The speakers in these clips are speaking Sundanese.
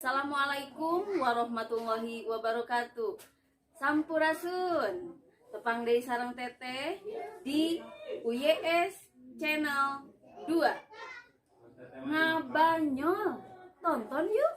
Assalamualaikum warahmatullahi wabarakatuh. Sampurasun. Tepang deui sareng Teteh di UYS Channel 2. Ngabanyol. Tonton yuk.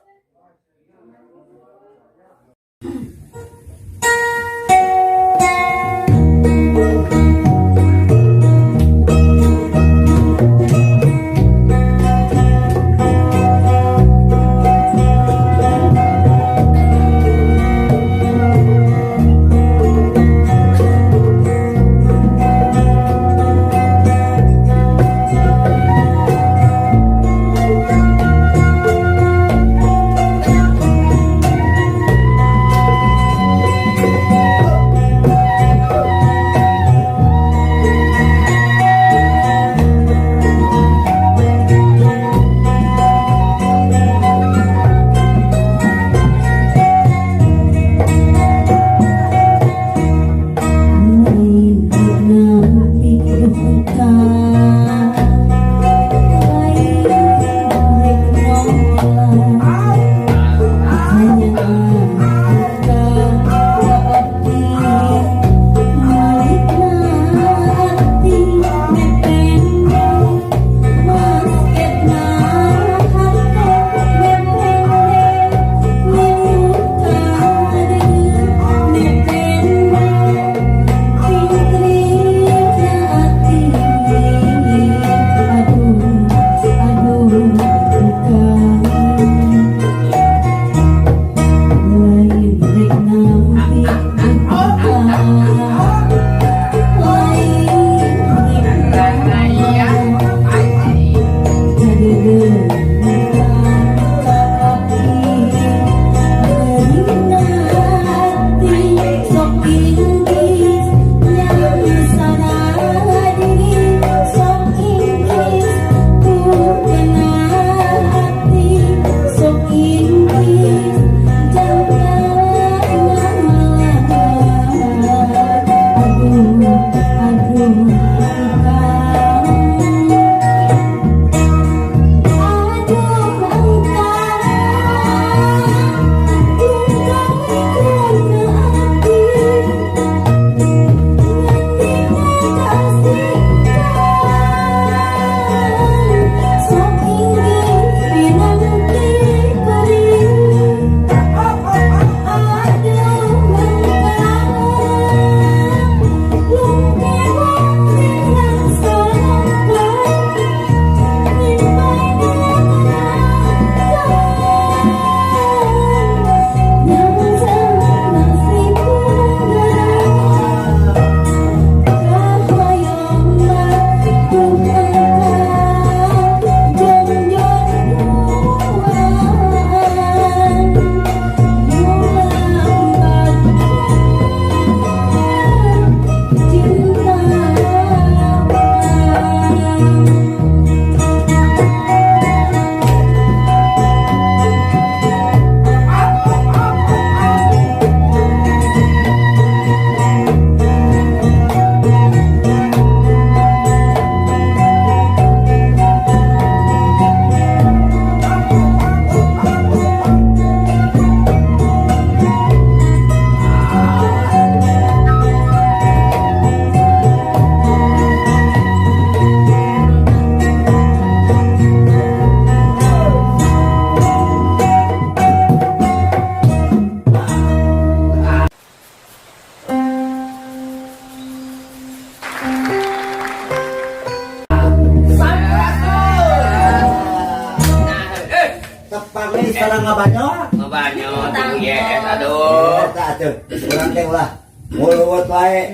Tepang deui sareng Ngabanyol. Ngabanyol di UYS, aduh. Eta atuh, urang teh ulah nguluwut wae.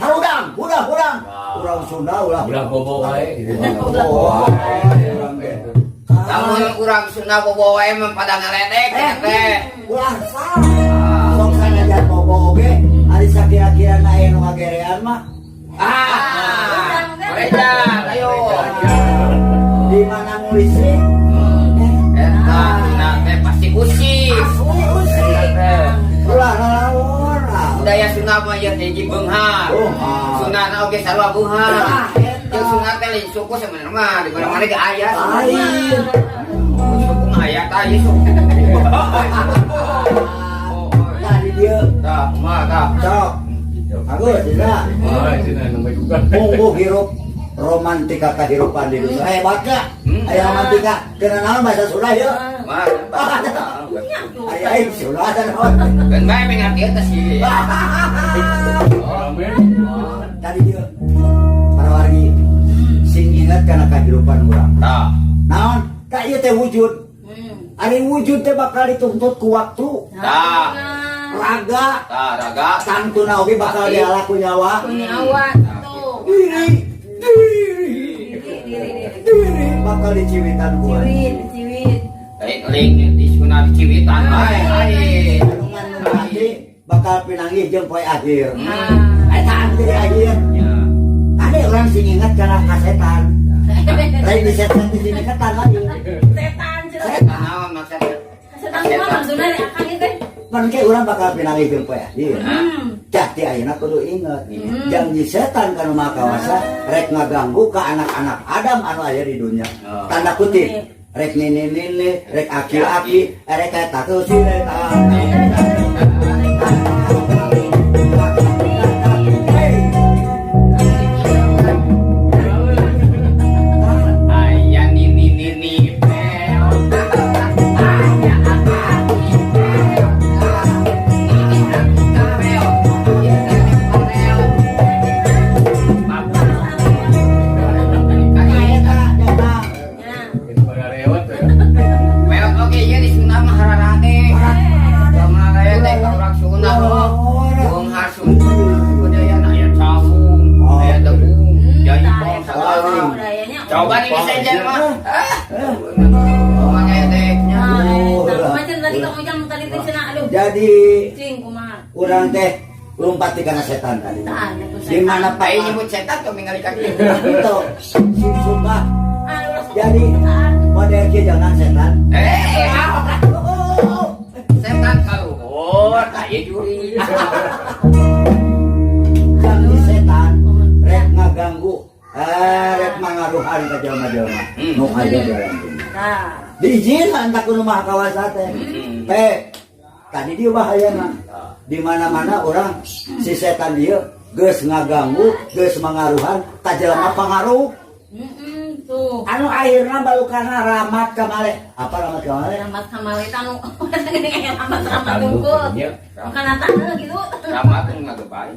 Harudang, hudang, hudang. Urang Sunda ulah. Ulah bobo wae. Bobo wae urang teh. Lamun urang Sunda bobo wae mah pada ngaledek teh. Ulah salah. Sok sanajan bobo oge, ari sakira-kira na aya nu ngagerean mah. Ah, Reja, ayo. Di mana ngulisi? Eta Sunda teh pasti usik. Asli usik. Ulah lalawon. Budaya Sunda mah ieu hiji beunghar. Beunghar. Sunda na oge sarua beunghar. Tah, eta. Jeung Sunda teh lain suku sebenarnya mah di mana-mana ge aya. Lain. Suku mah aya tah ieu suku. Tadi dia Tah, kumaha tah? Sok. Agus, tidak. Wah, sini namanya juga. Munggu hirup romantika kehidupan di dunia. Hebat gak? Hmm. Aya romantika. Kena naon bahasa Sunda ya? Mah. Aya aing Sunda dan naon. Kan bae mengerti eta sih. Rame. Tadi dia para wargi sing ingat kana kehidupan urang. Tah. Naon? Ka ieu teh wujud. Hmm. Ari wujud teh bakal dituntut ku waktu, Tah. Raga, Tah, raga. tangtuna oge bakal Pasti. diala ku nyawa. Nyawa tuh. Diri, diri, Diri, diri, diri. diri bakal diciwitan ku. Ciwit, ciwit. Lain euling di sunah diciwitan bae. Ai. Kandungan nu mati bakal pinanggih jeung poe akhir. Ah. Eta anu di akhir. Ya. Ada orang sing ingat kana kasetan. Lain di setan di sini ketan lagi. Setan, cenah. Setan naon maksudnya? Setan kumaha maksudna di akang ieu teh? Mun ke urang bakal pinanggih jeung poe akhir. Hmm. Jadi ayeuna kudu inget. Hmm. Janji setan kanu maha kawasa rek ngaganggu ka anak-anak Adam anu aya di dunia. Oh. Tanda kutip rek nini nini, rek aki-aki, rek eta teu si setan. Hey. Aya nini nini pel. Aya aki pel. Nini aki pel. Eta eta Ya. Pada lewat ya. Pel oke ieu di Sunda mah hararade. Kumaha teh ka urang Sunda loh. Beunghar Sunda budayana aya cawung, aya degung, jaipong sagala. Budayanya. Coba nih sejen mah. Ah. Kumaha teh nya. Nah, eta macam tadi Kang Ujang tadi teh cenah aduh. Jadi Cing kumaha? urang teh lompat di kana setan tadi. Tah, nya Di mana Ai pak? nyebut setan tuh ningali kaki. Itu sumpah. Ah, ulah Jadi model kieu jangan setan. Eh, Oh, setan kaluhur, aya juri. Janji setan rek ngaganggu, eh rek mangaruhan ka jelema-jelema Hmm. nu aya dalam dunia. Tah. Diizinan tak kudu maha kawasa teh. Hmm. Teh, tadi dia bahayana. Di mana-mana orang si setan dia geus ngaganggu, geus mangaruhan ka jelema pangaruh. Heeh, tuh. Anu akhirna balukana ramat kamale. Apa ramat kamale? Ramat kamale tanu. Ramat ramat tungkul. Bukan tanah gitu. Ramat tuh ngagebai.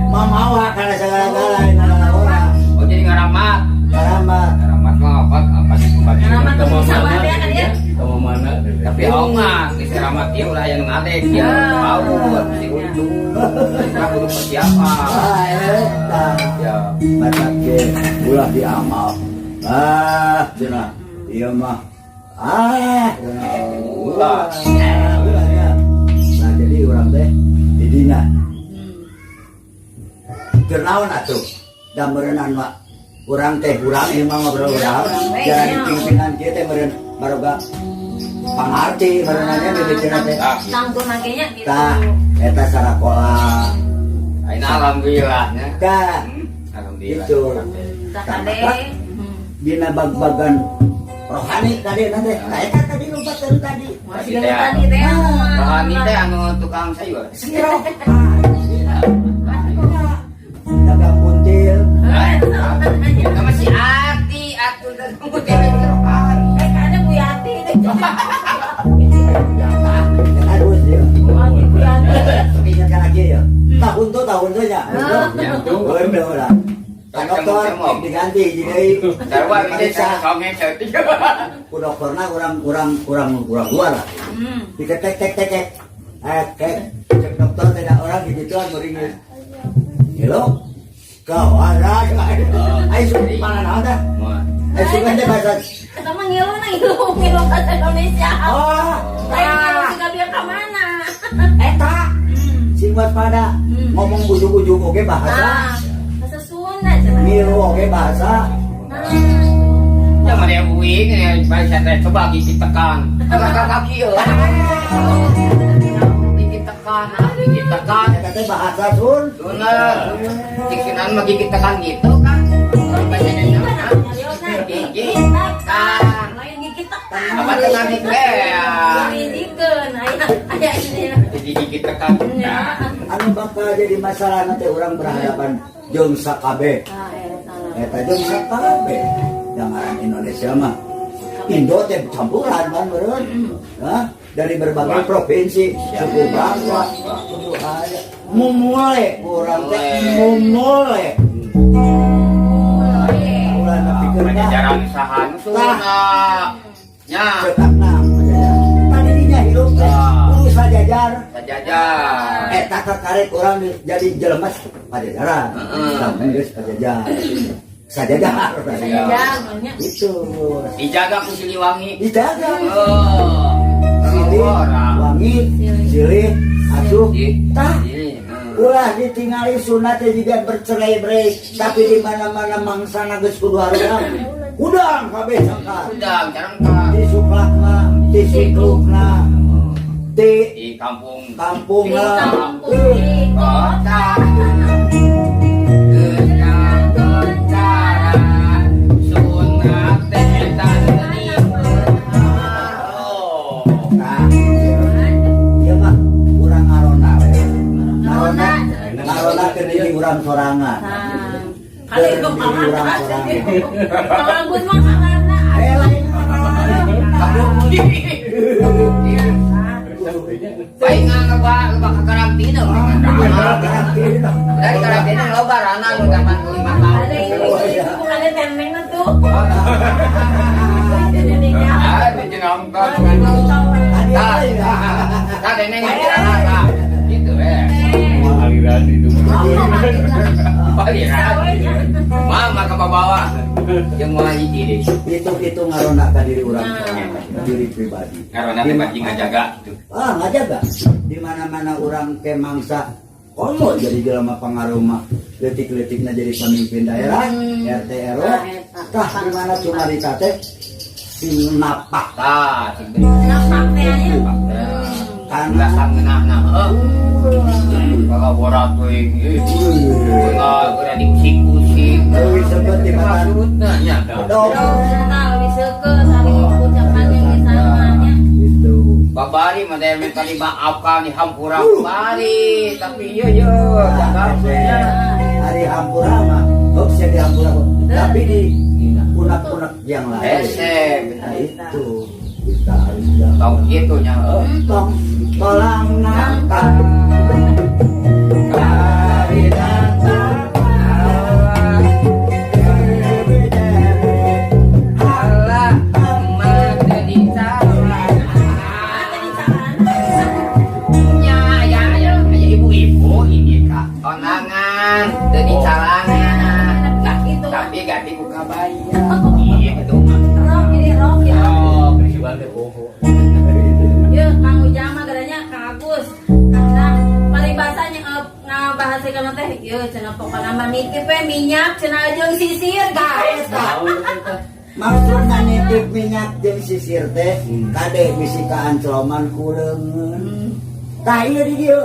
Mamawa kana segala-gala kana orang. Oh jadi ngaramat. Karamat. Ngaramat mah apa apa sih pembagi. Ngaramat Kita mau tuh sama mana? dia kan ya. Kita mau mana? Tapi onga, geus ngaramat ieu ulah aya nu ngadek ya. Paut si untung. Kita kudu persiapan. Ah, eta. Ya. Baca ge ulah diamal. Ah, cenah. Ieu mah. Ah, cenah. Ulah. Ah, ulah ya. Nah, jadi urang teh di dinya. Keur naon atuh? Da meureunnan mah urang teh urang ieu mah ngobrol urang. Jalan pimpinan kieu teh meureun baroga pangarti meureunannya mimitina teh. Tah. Tanggung makanya gitu. Tah, eta sarakola. Ayeuna alhamdulillah nya. Tah, Alhamdulillah. Gitu. Tah kade. Dina bag-bagan rohani tadi nanti. Nah, eta tadi lupa tadi tadi. Masih tadi teh. Rohani teh anu tukang sayur. Siro. Dagang kuntil. Sama si Ati atuh dagang kuntil rohani. Eh, kayaknya Bu Yati deh. Harus ya. Bu Yati, Bu Yati. Ingatkan lagi ya. Tahun tuh tahun tuh ya. Ya. Belum lah. Kan dokter diganti jadi Sarua ini diperiksa. songnya ceutik. Ku dokterna kurang kurang kurang kurang luar lah. Hmm. Diketek tek tek tek. Eh, kek cek dokter tidak orang gituan muringin. Halo. Kau ada. Ayo sudah mana naon teh? Ayo sudah teh bahasa. Kita mah ngilu na ngilu ngilu bahasa Indonesia. Oh, Lain ngilu juga biar ke mana? eta sing waspada Hmm. ngomong ujug-ujug oge bahasa Nah, bahasa Sunda cenah. ngilu oge bahasa Nah, Ya mana yang uing ya bahasa teh coba gigi tekan. Kakak kaki ya. Gigi tekan, ah, gigi tekan. eta teh bahasa sun Sunda, cikinan mah gigi tekan gitu kan. Bahasa gigi Indonesia. tekan. Gigi Gigi tekan. Lain gigi tekan. Apa dengan gigi? ditekan. Ya. Anu bakal jadi masalah nanti orang berhadapan jeung sakabeh. Ah, eta. Eta jeung sakabeh. Yang ngaran Indonesia mah Indo teh campuran kan meureun. Hah? Dari berbagai provinsi, suku bangsa, kudu aya. Mumule urang teh mumule. Ulah nepikeun ka Pajajaran saha nu sunah. Nya, cekakna pajajaran. Tadi dinya hirup teh kudu sajajar. Sajajar. Eta kakarek urang jadi jelema pajajaran. Lamun geus pajajar. Sajajar. Sajajar, nya. Itu. Dijaga ku Siliwangi. Dijaga. Oh. Silih, wangi, silih, asuh, tah. Silih. Ulah ditingali sunat teh juga bercerai-berai, tapi di mana-mana mangsana geus kudu harudang. Hudang kabeh sangka. Udang, carengkak. Di suklakna, di siklukna, di Di kampung. kampungna. Di kampung, di Kota. Kota. Sunat teh tadi. Oh. Nah, ieu mah urang ngaronda we. Ngaronda, ngaronda keur diri urang sorangan. Nah, kali itu Diri urang sorangan. Kalau Agus mah karena Eh lain mah. Baik nggak nggak ke karantina. Karantina. Dari karantina loba rana nu 85 tahun. Ada itu bukannya temeng tuh. Ah, itu nongkrong. Tadi Tah, neneng nggak gitu eh. Aliran itu. Aliran. Mama ke bawah. Yang mau hiji deh. Itu ngaronda ka diri urang sorangan, diri pribadi. Karena teh pasti ngajaga tuh. Ah, ngajaga. Di mana-mana orang ke mangsa komo jadi jelema pangaruh mah leutik-leutikna jadi pemimpin daerah, RT RW. Tah di mana cumarita teh sing napak. Tah, sing Napak teh nya. Karena Karena sangeunahna heuh. Kalau borat teuing ih. Geuna diusik-usik. Leuwih sebut di mata. Maksudna nya. Dong. Nah, lebih seukeut saling ucapan yang sama nya. Gitu. Babari mah teh minta dimaafkan dihampura bari, tapi ieu ye jaga maksudnya. Hari hampura mah, oh sia dihampura. Tapi di unek-unek yang lain. Hese, Nah itu kita harus jaga. Tong kitu nya heuh. Tong tolang nangka. Kari datang. Allah mah teu dicalan. Ah, tadi carana. Ya, ya, ya, ya ibu-ibu ini kak konangan, teu dicalangan. Nah, Gitu. tapi ganti ku kabaya. Iya gitu mah. Rok jadi rok ya. Oh, Peristiwa teh poho. Ya, Kang Ujang mah geranya Kang Agus. Karena paribasanya ngabahas kana teh ieu cenah pokona mah nitip we minyak cenah jeung sisir guys. Maksudna nitip minyak jeung sisir teh kade bisi kaancloman ku leungeun. Tah ieu di dieu.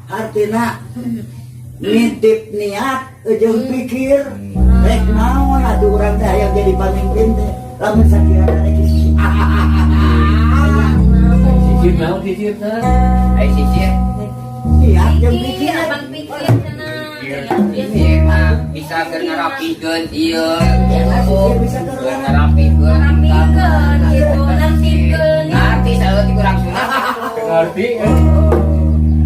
Artina nitip niat jeung pikir rek naon atuh urang teh hayang jadi pamimpin teh lamun sakirana rek Sisir naon sisir teh? Ai sisir. Niat jeung Pikir, pikir. abang pikir cenah. Sisir mah bisa keur ngarapikeun ieu. Sisir bisa keur Keur ngarapikeun. Ngarapikeun gitu, nertibkeun. Ngarti saeutik urang sunah. Ngerti kan?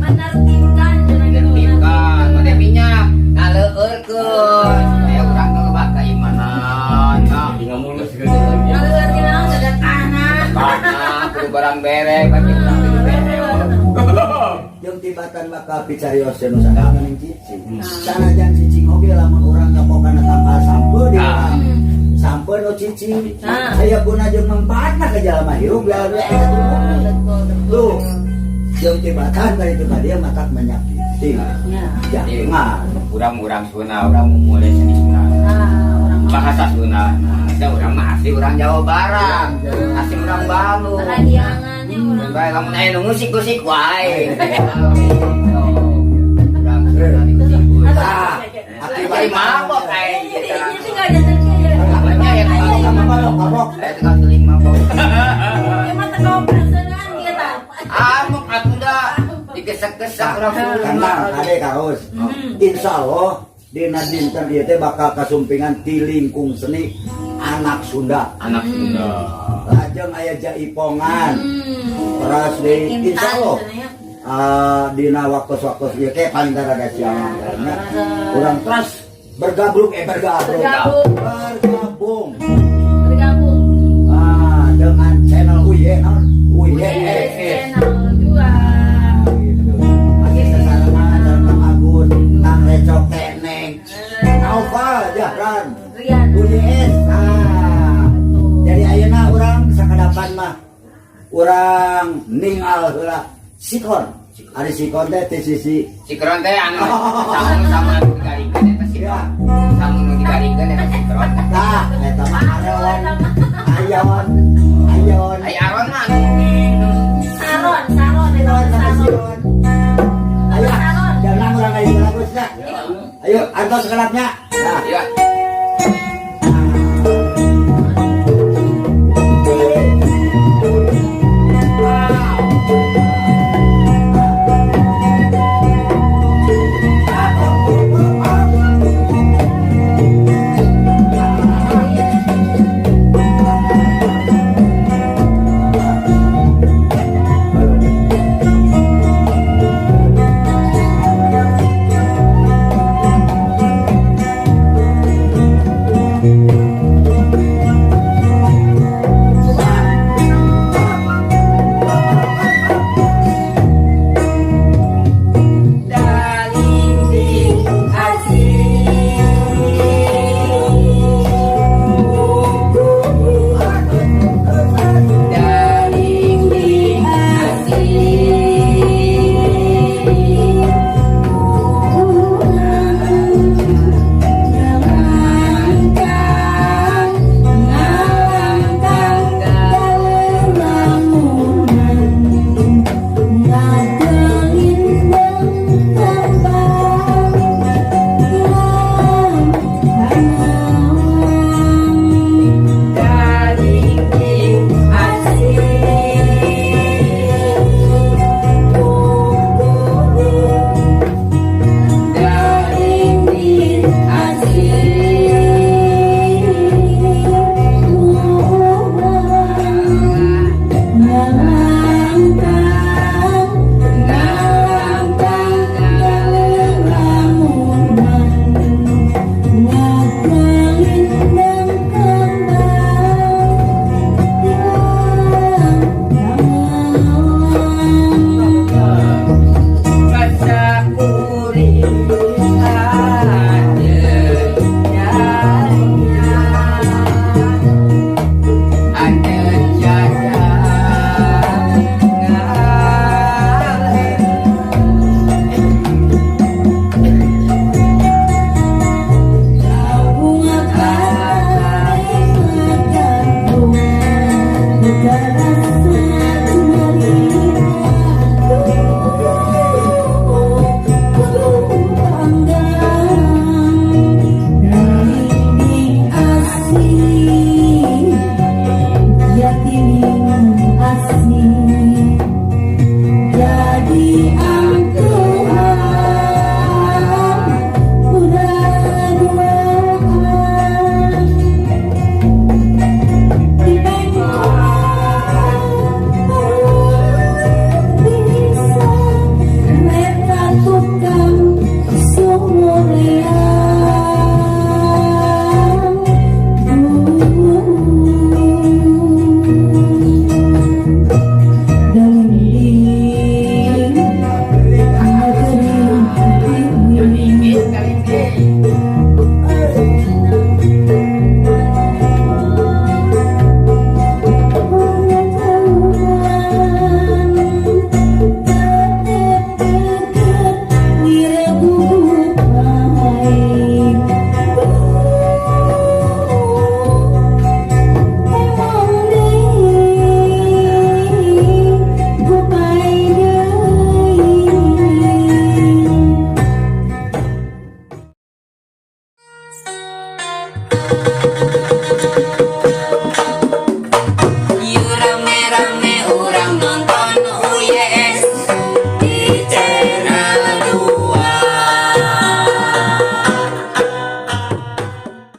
Menertibkan cenah gitu. Nertibkan, made minyak ngaleueurkeun supaya urang teh loba keimanan. Nah, Jadi ngamulus gitu lagi. Ngaleueurkeun naon sedekahna. Karena kudu barang bere bagi urang teh bere. Jeung tibatan bakal picarios nu sadar ning cicing. Sanajan cicing oge lamun urang ngapokana tangkal sampeu di urang. Sampeu nu cicing. Aya guna jeung manfaatna ka jalma hirup ya eta tuh. Betul, betul. Tuh. Jeung tibatan dari itu ka dia matak menyakiti. Ya. Jangan. Urang-urang sunah, urang mulai seni sunah. Nah, orang mah Bahasa sunah. Nah, urang mah asli urang Jawa Barat. Asli urang Bandung. Radiangannya urang. Bae lamun aya nu ngusik-usik wae. Urang sunah diusik-usik. Ah, Jadi mabok aing. Jadi jadi nggak ada ya. Apanya ya Sama mabok, mabok. Eh tukang seling mabok. Dia mah teu perasaan dia tah. Amok atuh da. Di Digesek-gesek urang Sunda. Kandang kade kaos. Insya Allah dina dinten ieu teh bakal kasumpingan ti lingkung seni anak Sunda. Anak Sunda. Lajeng aya jaipongan. Terus di Intan, insya Allah cenah ya. Dina waktu-waktu ieu teh paling rada siang karena urang terus bergabung eh bergabung Bergabung. Bergabung Bergabung. Dengan channel UY naon UY Channel 2. Gitu. Masih sesarengan sareng Kang Agus, Kang Recok Teneng, Naufal Jahran, Rian. UYS. Jadi ayeuna urang sakadapan mah urang ningal heula sikon. Ari sikon teh ti sisi Sikron teh anu sangu sama anu digaringkeun eta sikron. Sangu nu digaringkeun eta sikron. Tah eta mah aron. Ayon. Ayon. Ai aron mah anu Saron, saron, eta Ayon sama saron. Sion. Ayo, jangan urang aya bagus nya. Ayo, antos sakedapnya.